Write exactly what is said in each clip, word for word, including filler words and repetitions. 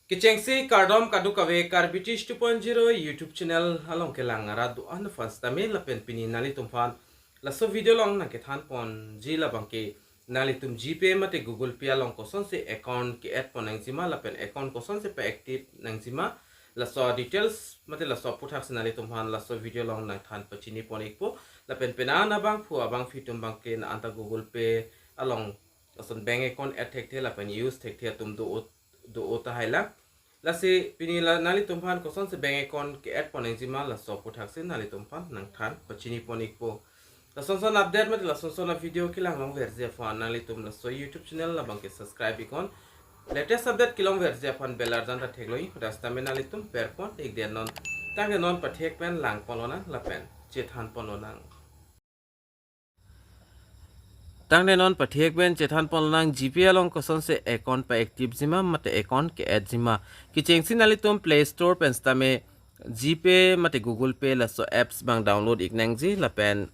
Kechengsi kardom kadokave Karbi Teach two point zero YouTube channel along kelang arat do-an aphan sitame lapen pini nanglitumphan laso video along nangkethan ponji labangke nanglitum GPay mate Google Pay along kosonsi account ke-add pon nangjima lapen account kosonsi pa-active nangjima, laso details mate laso aputhaksi nanglitumphan laso video along nangthan pachini pon ikpo. Lapen penang abangphu abangphi atum abangke nang-anta Google Pay along lason bank account add thekthe lapen use thekthe atum do-o, do-o tahai lang. Lasi pini la nanglitumphan kosonsi bank account ke-add pon nangjima laso aputhaksi nanglitumphan nangthan pachini pon ikpo. Lasonson update mate lasonson a-video kelang longverji aphan nanglitum laso YouTube channel labangke subscribe iknon. Latest update kelongverji aphan bell arjan ta theklong ik, hadak sitame nanglitum berpon ikdet non. Tangte non pathek pen langponlonang lapen chethan ponlonang. Tangte non pathek pen chethan ponlonang GPay along kosonsi account pa-active jima mate account ke-add jima. Kechengsi nanglitum Play Store pen sitame GPay mate Google Pay laso apps abang download ik nangji lapen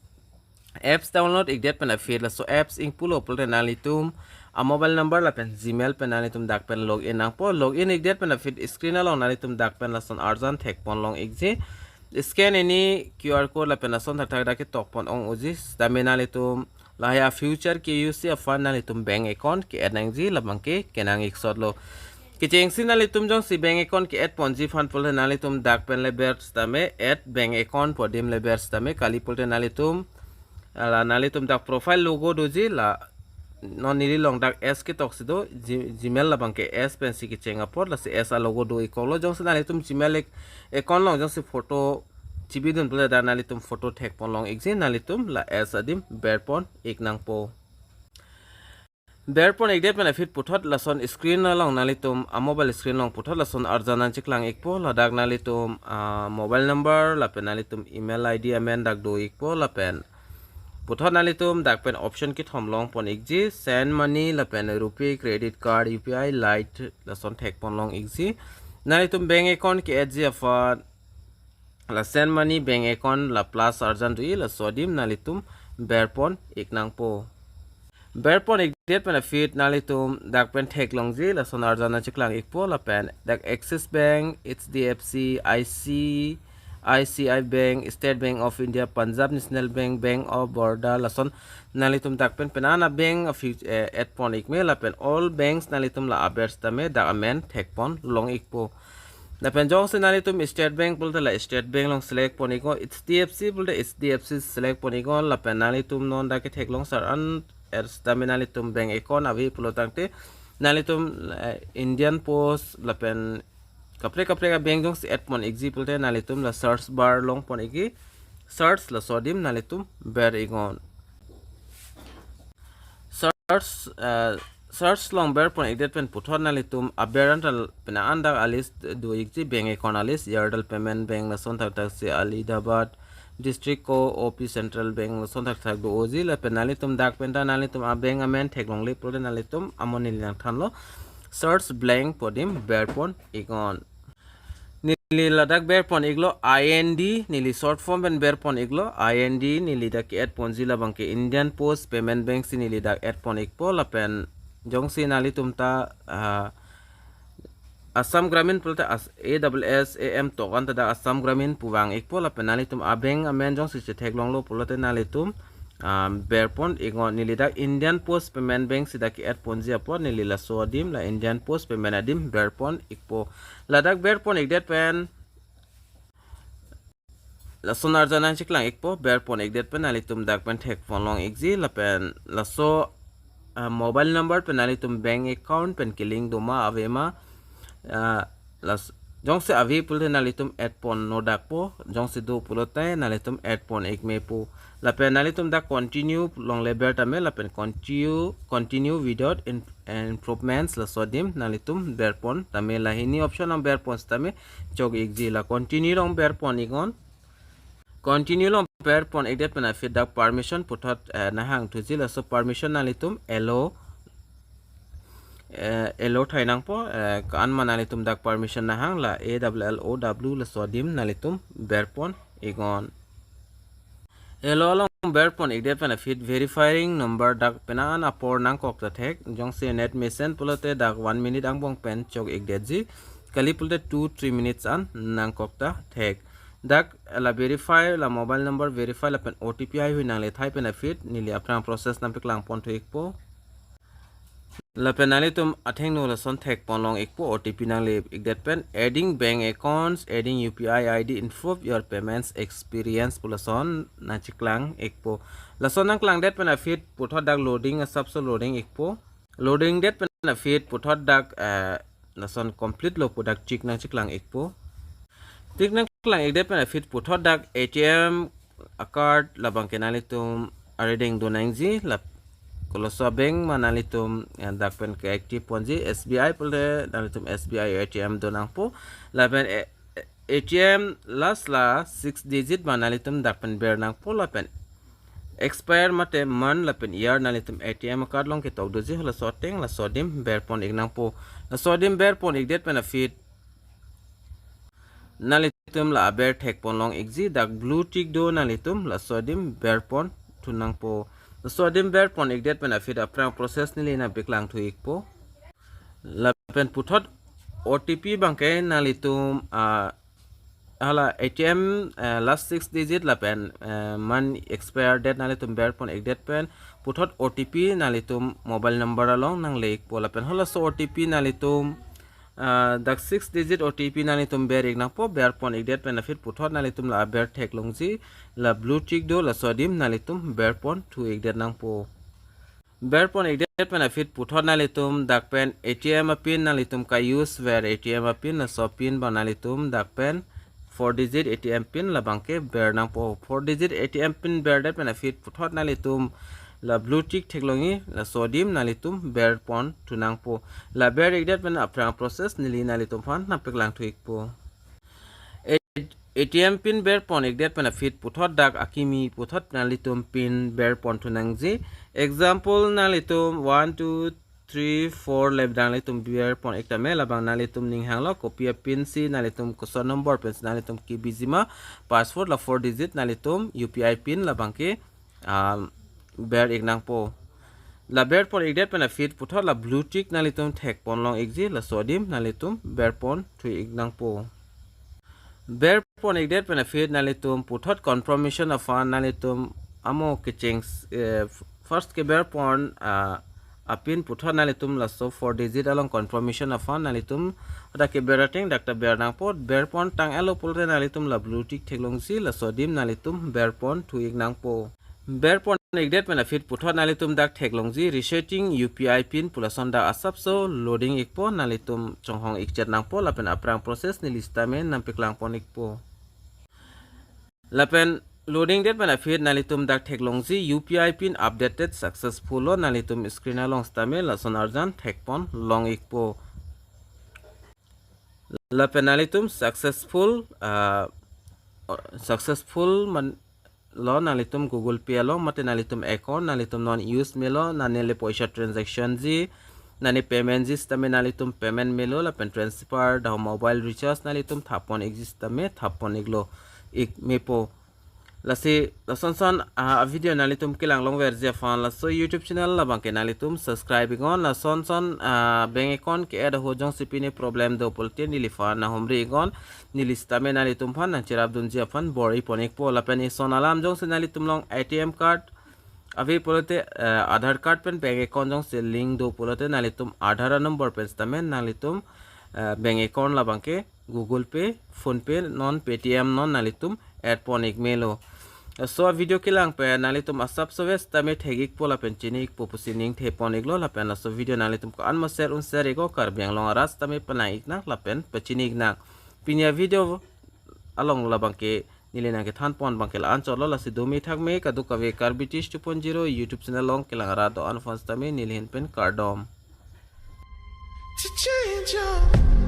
apps download ikdet pen aphi laso apps ingpulo pulote nanglitum a-mobile number lapen Gmail pen nanglitum dak pen login nangpo. Login ikdet pen aphi screen along nanglitum dak pen lason arjan thek ponlong ikji. Scan any QR code lapen lason thakthak dak ketok pon ong-oji sitame nanglitum lahai a-feature ke-use aphan nanglitum bank account ke-add nangji labangke kenang iksotlo. Kechengsi nanglitum jongsi bank account ke-add ponji aphan pulote nanglitum dak pen lever sitame add bank account pu adim lever sitame kali pulote nanglitum, la nanglitum dak profile logo doji la non neli along dak S ketoksi do, G-, Gmail labangke S pensi kecheng apot lasi S a-logo do iklo. Jongsi nanglitum Gmail ek-, account along jongsi photo chibidun pulote dak nanglitum photo thek ponlong ikji, nanglitum la S adim berpon ik nangpo. Berpon ikdet pen aphi puthot lason screen along nanglitum a-mobile screen along puthot lason arjan nangcheklang ikpo, ladak nanglitum a-mobile number lapen nanglitum email ID amen dak do ikpo lapen puthot nanglitum dak pen option kethom long pon ikji, send money lapen RuPay, credit card, U P I, Lite lason thek ponlong ikji. Nanglitum bank account ke-add ji aphan la send money bank account la plus arjan do-i, laso adim nanglitum berpon ik nangpo. Berpon ikdet pen aphi nanglitum dak pen theklongji lason arjan nangcheklang ikpo lapen dak Axis Bank, H D F C, I C I C I Bank, State Bank of India, Punjab National Bank, Bank of Baroda lason nanglitum dak pen penang a-bank aphi, eh, add pon ikme lapen all banks nanglitum la aber sitame dak amen thek ponlong ikpo. Lapen jongsi nanglitum State Bank pulote la State Bank along select pon iknon, H D F C pulote H D F C select pon iknon, lapen nanglitum non dak ketheklong sar an er sitame nanglitum bank account ave pulo tangte nanglitum, eh, Indian Post lapen kaprek kaprek a-bank jongsi add pon ikji pulote nanglitum la search bar long pon ikji, search laso adim nanglitum ber iknon. Search, eh, search along berpon ikdet pen puthot nanglitum aber anta penang an dak a-list do ikji, bank account a-list, Airtel Payment Bank lason thakthaksi, Allahabad District Co-op Central Bank lason thakthak do-oji lapen nanglitum dak pen ta nanglitum a-bank amen theklongle pulote nanglitum amon neli nangthanlo search blank pu adim berpon iknon. Neli ladak berpon iklo I N D, neli short form pen berpon iklo I N D, neli dak ke-add ponji labangke Indian Post Payment Bank si neli dak add pon ikpo lapen jongsi nanglitum ta, ah, Assam Gramin pulote as-, A double S A M tok anta dak Assam Gramin pu vang ikpo lapen nanglitum a-bank amen jongsi chetheklonglo pulote nanglitum, ah, berpon iknon. Neli dak Indian Post Payment Bank si dak ke-add ponji apot neli laso adim la Indian Post Payment adim berpon ikpo. Ladak berpon ikdet pen lason arjan nangcheklang ikpo, berpon ikdet pen nanglitum dak pen thek ponlong ikji lapen laso, ah, mobile number pen nanglitum bank account pen ke-link doma ave ma, ah, las-, jongsi ave pulote nanglitum add ponno dakpo, jongsi do pulote nanglitum add pon ikmepo. Lapen nanglitum dak continue longle ber tame lapen continue, continue without in-, improvements laso adim nanglitum berpon tame la hini option along berpon sitame chok ikji, la continue along berpon iknon. Continue along berpon ikdet pen aphi dak permission puthot, eh, nahangthuji, laso permission nanglitum allow, eh, allow thai nangpo, eh, ko-an ma nanglitum dak permission nahang la A double L O W laso adim nanglitum berpon iknon. Allow along berpon ikdet pen aphi verifying number dak penang an apor nangkok ta thek, jongsi net mesen pulote dak one minute angbong pen chok ikdetji. kali pulote two three minutes an nangkok ta thek. Dak la verify, la mobile number verify lapen O T P haihui nangle thai pen aphi neli aphrang process nangpaklang pon thu ikpo. Lapen nanglitum athengno lason thek pon long ikpo, O T P nangle ikdet pen adding bank accounts, adding U P I I D, improve your payments experience pu lason nangcheklang ikpo. Lason nangklangdet pen aphi puthot dak loading asapso loading ikpo. Loading det pen aphi puthot dak, eh, lason complete lo pu dak tick nangcheklang ikpo. Tick nangklang ikdet pen aphi puthot dak A T M a card labangke nanglitum arideng do nangji, la koloso bank ma nanglitum, eh, dak pen ke-active ponji. S B I pulote nanglitum S B I A T M do nangpo. Lapen, eh, A T M last la six digit ma nanglitum dak pen ber nangpo lapen expire mate month lapen year nanglitum A T M card along ketok doji, laso ateng laso adim ber pon ik nangpo. Laso adim ber pon ikdet pen aphi nanglitum la aber thek pon long ikji, dak blue tick do, nanglitum laso adim ber pon thu nangpo. Laso adim ber pon ikdet pen aphi aphrang process neli nangpaklang thu ikpo. Lapen puthot O T P abangke nanglitum, ah, hala A T M, eh, last six digit lapen, eh, month expire date nanglitum ber pon ikdet pen puthot O T P nanglitum mobile number along nangle ikpo. Lapen halaso O T P nanglitum, ah, dak six digit O T P nanglitum ber ik nangpo. Ber pon ikdet pen aphi puthot nanglitum la aber thek longji, la blue tick do, laso adim nanglitum ber pon thu ikdet nangpo. Ber pon ikdet pen aphi puthot nanglitum dak pen A T M a pin nanglitum ka-use ver A T M a pin, laso pin abang nanglitum dak pen four digit A T M pin labangke ber nangpo. Four digit A T M pin berdet pen aphi puthot nanglitum la blue tick theklongji, laso adim nanglitum ber pon thu nangpo. La ber ikdet pen aphrang process neli nanglitum aphan nangpaklang thu ikpo. A-, A T M pin ber pon ikdet pen aphi puthot dak akimi puthot nanglitum pin ber pon thu nangji. Example, nanglitum one, two, three, four le nanglitum ber pon ik tame, labang nanglitum ning hanglo kopi a pin si, nanglitum koson number pensi nanglitum kebiji ma, password la four digit nanglitum U P I pin labangke, ah, ber ik nangpo. La ber pon ikdet pen aphi puthot la blue tick nanglitum thek pon long ikji, laso adim nanglitum ber pon thu ik nangpo. Ber pon ikdet pen aphi nanglitum puthot confirmation aphan nanglitum amo kecheng, eh, first keber pon, ah, a pin puthot nanglitum laso four digit along confirmation aphan nanglitum dak keber ateng dak ta ber nangpo. Ber pon tang-etlo pulote nanglitum la blue tick theklongji, laso adim nanglitum ber pon thu ik nangpo. Ber pon ikdet pen aphi puthot nanglitum dak theklongji resetting U P I pin pu lason dak asapso loading ikpo, nanglitum chonghong ikchet nangpo lapen aphrang process neli sitame nangpaklang pon ikpo. Lapen loading det pen aphi nanglitum dak theklongji U P I pin updated successful lo, nanglitum screen along sitame lason arjan thek pon long ikpo. Lapen nanglitum successful, ah, successful man lo, nanglitum Google Pay along mate nanglitum account nanglitum non use melo, nane le poisa transaction ji, nane payment ji sitame nanglitum payment melo, lapen transfer dak mobile recharge nanglitum thap pon ikji sitame thap pon iklo, ik mepo. Lasi lason son, ah, a video nanglitum kelang longverji aphan laso YouTube channel labangke nanglitum subscribe iknon. Lason son, ah, bank account ke-add ahut jongsi pine problem do pulote neliphan nanghumri iknon. Neli sitame nanglitum aphan nangcherap dunji aphan bor-i pon ikpo. Lapen ison alam, jongsi nanglitum along A T M card ave pulote, eh, Aadhaar card pen bank account jongsi link do pulote nanglitum Aadhaar a number pen sitame nanglitum, eh, bank account labangke Google Pay, PhonePe non, Paytm non nanglitum add pon ik melo. Laso a video kelang pen nanglitum asapso ave sitame thek ikpo lapen chini ikpo pusi ningthe pon iklo. Lapen laso video nanglitum ko-an ma share un share iknon, Karbi Anglong arat sitame panang iknang lapen pachini iknang. Pini a video along labangke neli nangkethan pon abangke la-an chotlo, lasi dome thakme kadokave Karbi Teach two point zero YouTube channel along kelang arat do-an aphan sitame neli ahin pen kardom. To change your